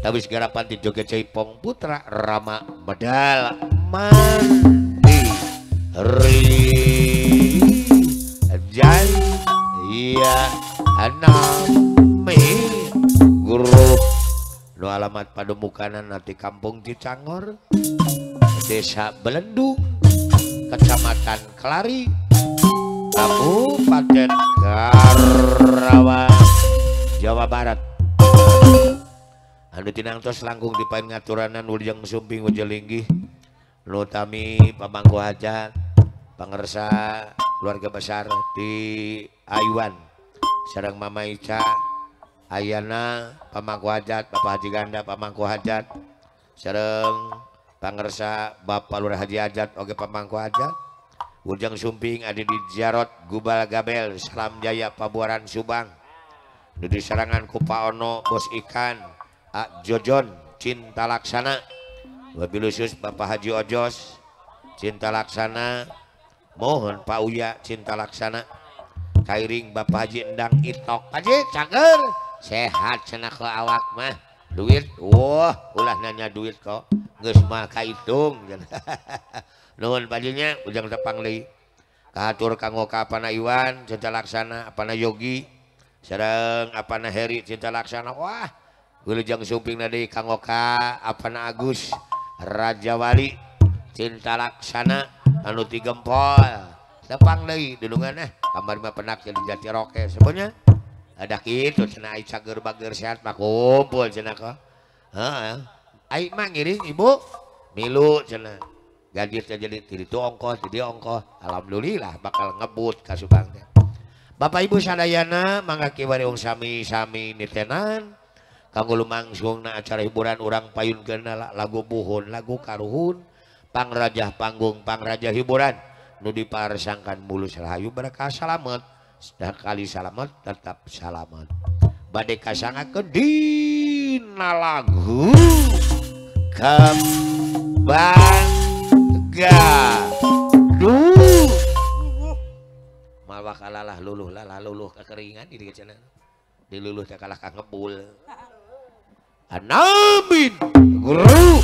Tawis garapan ti joget Jaipong Putra Rama Medal Mandi Ri Jaya Nami Grup nu alamat pademukanan nanti Kampung Cicangor, Desa Belendung, Kecamatan Klari, Kabupaten Karawang, Jawa Barat. Anu tinangtos langkung dipain ngaturanan Wilujeng Sumping Wilujeng Linggih nu tami pamangku hajat pangersa keluarga besar di Ayuan sareng Mama Ica Ayana pamangku hajat Bapak Haji Ganda pamangku hajat sareng pangersa Bapak Lurah Haji Hajat oge pamangku hajat Wilujeng Sumping adi di Jarot Gubal Gabel Salam Jaya Pabuaran Subang di sarangan ku Pak Ono Bos Ikan A Jojon Cinta Laksana wabil khusus Bapak Haji Ojos Cinta Laksana mohon Pak Uya Cinta Laksana kairing Bapak Haji Endang Itok Haji cager sehat cenah ke awak mah duit wah ulah nanya duit kok geus mah kaitung nuhun pajinya ujang tepang deui kahatur kanggo ka apana Iwan Cinta Laksana apana Yogi sareng apana Heri Cinta Laksana wah Wilujeng Sumping deui kanggo ka apana Agus Raja Wali Cinta Laksana anu ti gempol tepang deui dulungan eh kamari mah penak jadi jati roke sebenarnya ada kitu cenah ai cager bager sehat mah kumpul cenah kok heeh ai mah ngiring ibu milu cenah gaji teh jadi ti ditu ongkoh ti dieu ongkoh alhamdulillah bakal ngebut ka Subang teh. Bapak Ibu sadayana mangga kiwari sami-sami nitenan kanggo lumangsungna acara hiburan urang payunkeun lagu buhun lagu karuhun pangrajah panggung pangrajah hiburan nu diparsangkan mulus rahayu berkah salamet kali salamet tetap salamet bade kasangakeun dina lagu Kembang Gaduh mawa kalalah luluh lalah luluh kekeringan di cenah diluluh teh kalah ka ngebul Anamin guru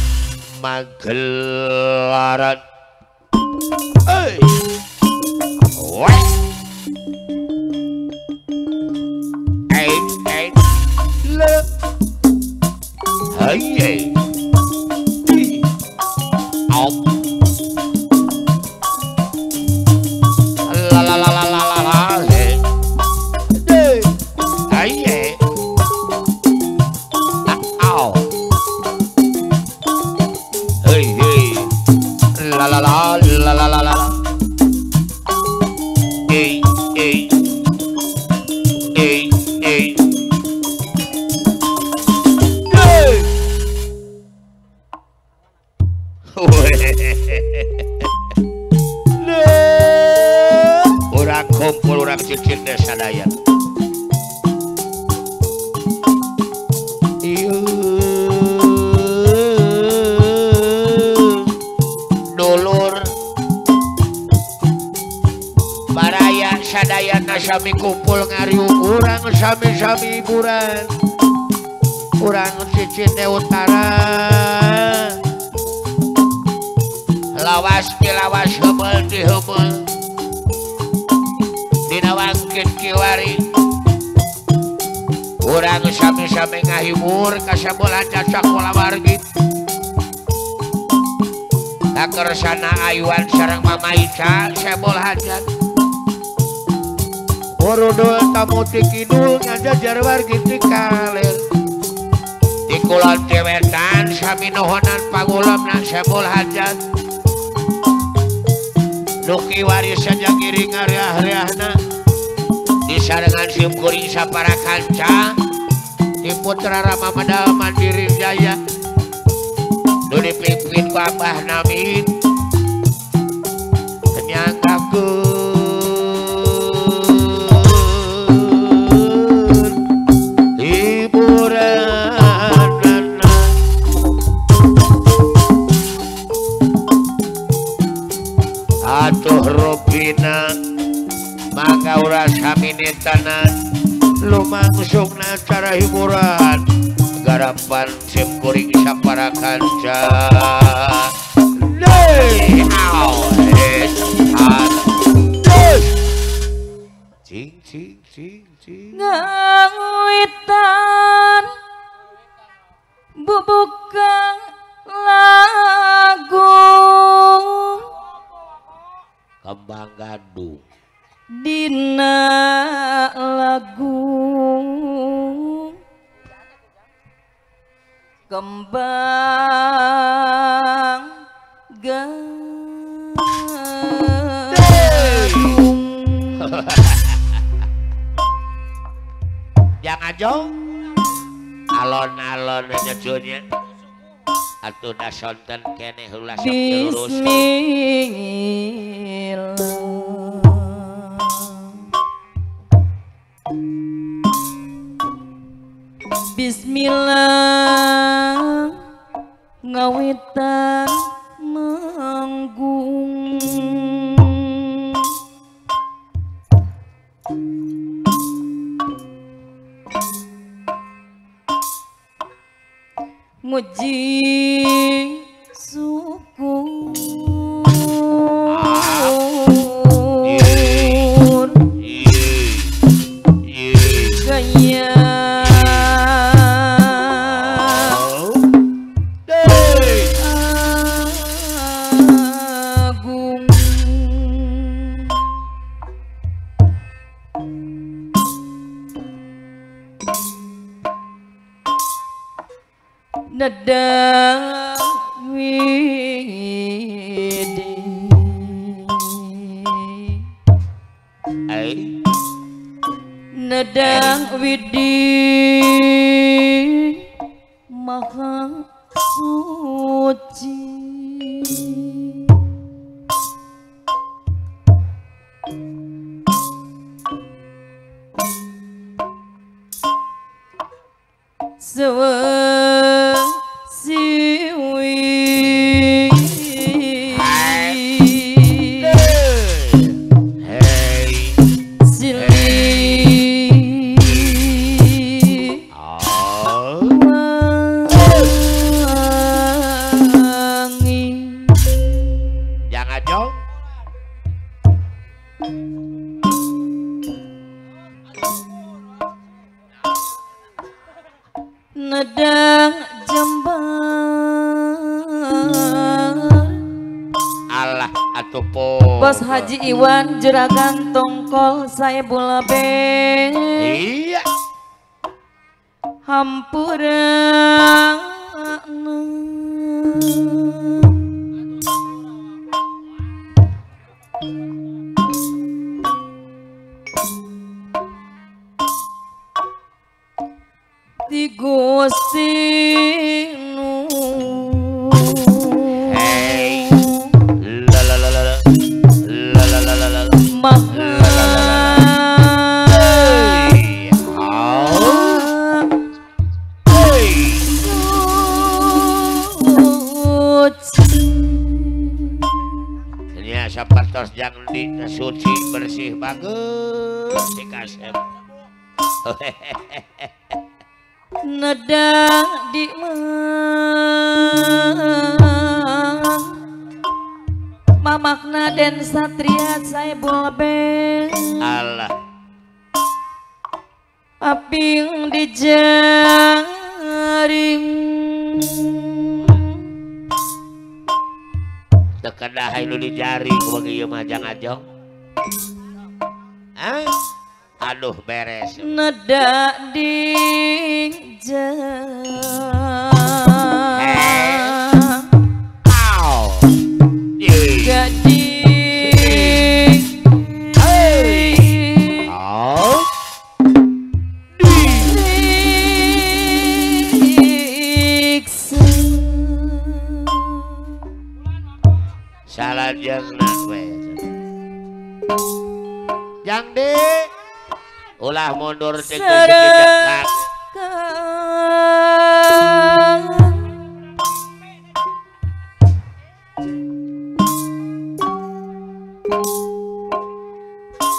magelaran hey wah eight le hey op la la la la la la he de hey au hey hey la la la la la la la hey hey hey hey hey. Urang kumpul urang cicit deh sadaya. Dulur baraya sadayana sami kumpul ngariung urang sami-sami hiburan urang cicit deh utara lawas ti lawas heubeul ti heubeul dina wangkit kiwari urang sami-sami ngahibur ka sabola sakola wargi kakersana Ayuan sareng Mama Ica sebol hajat Borudul tamu ti kidul ngajajar wargi ti kaler ti kulon ti wetan sami nohonan pangulemna sebol hajat nu kiwari saja ngiring ngareah-reahna disarengan sim kuring sapara kanca di Putra Rama Medal Mandiri Jaya nu dipimpin ku Abah Namin nyanggakeun hiburanana atuh rupina maka urang sami nitanan lumangsungna acara hiburan Harapan sim kuring sapara kanca. Deui aw cing cing cing cing ngawitan bubuka lagu kembang gandum dina lagu kembang gadung. Jangan jauh alon-alon aja cunya atuh da sonten keneh ulah sok lurus. Bismillah Bismillah ngawitan manggung muji syukur gaya agung nedang widi nedang widi maha suci siwi sili wangi jangan jauh nedang jembar Allah atuh po Bos Haji Iwan juragan tongkol saya bulabe iya hampura di Gusti Nu hey la la la la la la la la la maha suci nya sapertos jang di suci bersih bagus si kasep nedang di mamakna den satria saya boleh Allah aping di jaring tekedah nu di jaring bagi ieu mah jang ajong ah aduh beres nedak di salah jangna we jang de ulah mundur cek jejak.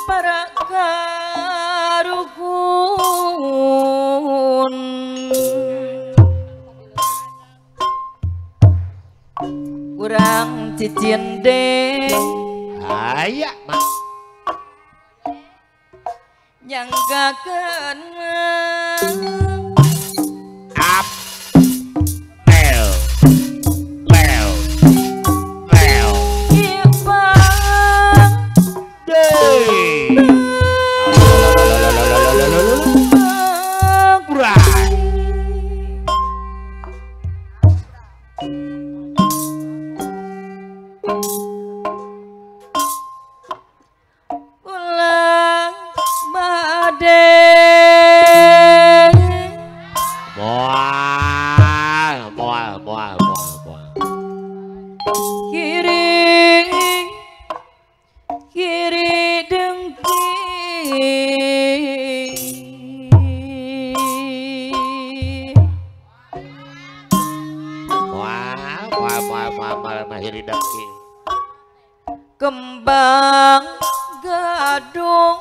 Para karuhun Cicinde aya mak nyanggakeun up L L L Ipang D. Ulang bade moal moal moal moal moal kiri kiri dengki moal moal moal moal moal mahiri dengki kembang gadung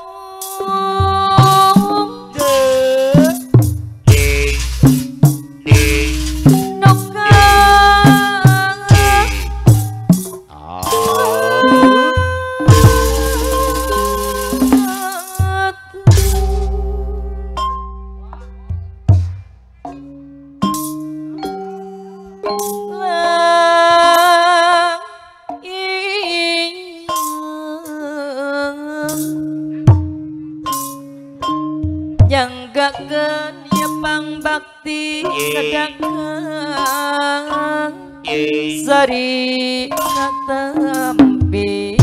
nyanggakeun yepang bakti sedangkan sari katampi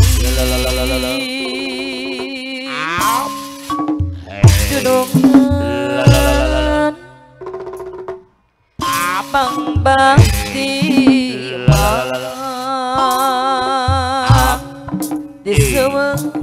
junungan pang bakti diseweng.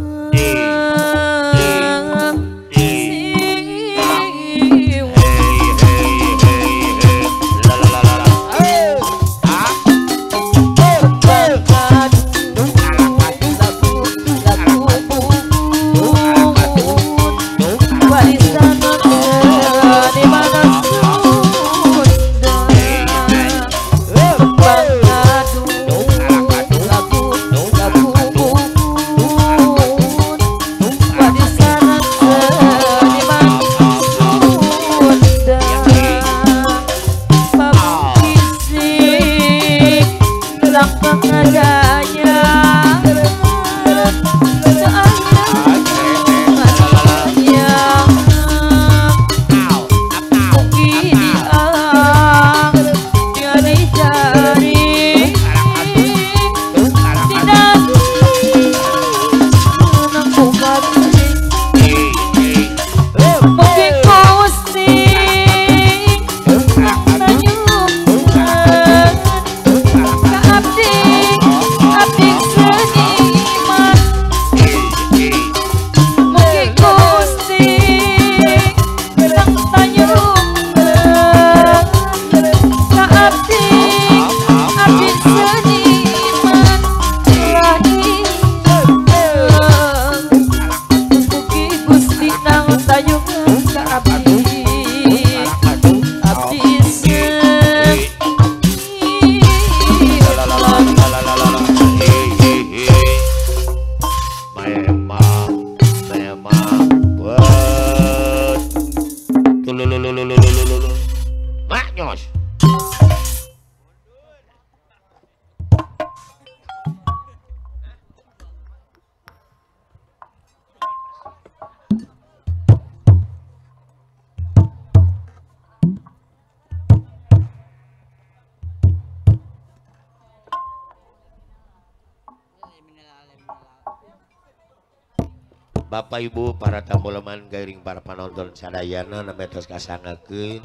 Bapak Ibu para tamu leman gairing para penonton sadayana namanya terus kasangakeun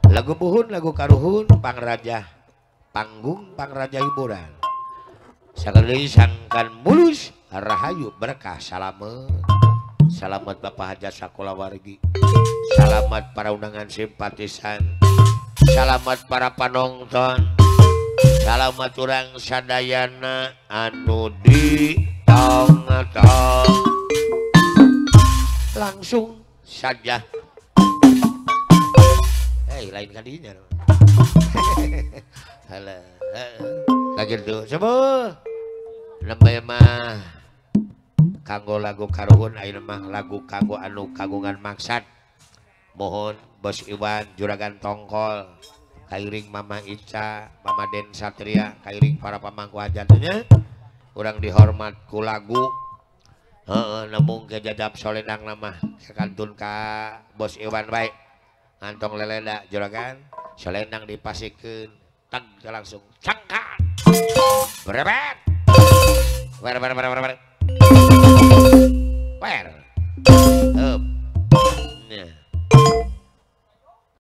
lagu buhun lagu karuhun pangraja panggung pangraja hiburan sakali sangkan mulus rahayu berkah salamet salamet Bapak Hajat sakola wargi salamet para undangan simpatisan salamet para penonton salamet urang sadayana anu di tong-tong. Langsung saja. Hei, lain kalinya. Halah, lagi tuh, sebut. Nembe mah kanggo lagu karuhun ayeuna mah lagu kanggo anu kagungan maksad. Mohon Bos Iwan Juragan Tongkol kairing Mama Ica, Mama Den Satria, kairing para pamangku hajatnya. Urang dihormat ku lagu. Heeh, nembung ke jajab solendang nama kantun ka Bos Iwan bae. Ngantong leleda juragan, solendang dipasikeun, teg langsung cangkat. Berebet. Wer wer wer wer. Wer. Up. Nah.